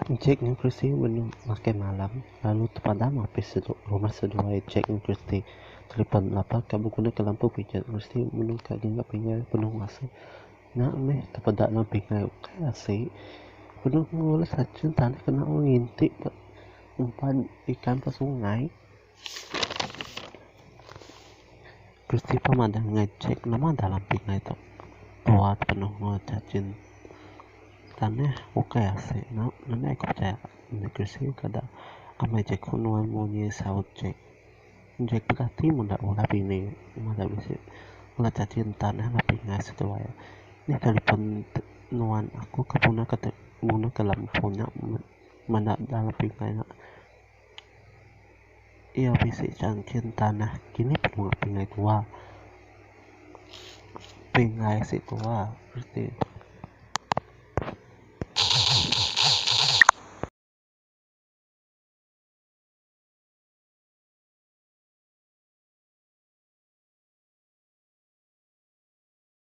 Jack enggau Christy benung makai malam lalu tepadam api rumah seduai Jack enggau Christy. Telipon lapa ka begunaka lampu pijat Christy benung ka ngiga pingai benung asi. Nya meh tepeda dalam pingai ukai asi benung ngulih racun tanah kena wang nginti ba umpan ikan ba sungai. Christy pun madah ngagai Jack nama dalam pingai tu tua penuh enggau cacin tanah ukai asi ne nadai ku pechaya enda Christy kada amai jaku nuan munyi saut Jack. Jack peda ti meda ulah bini meda bisi ulah cacin tanah ba pingai seduai. Nih telefon nuan aku ke puna ke lampu nya meda dalam pingai nya. Iya bisi changkin tanah kini penunga pingai tua. Pingai si tua reti.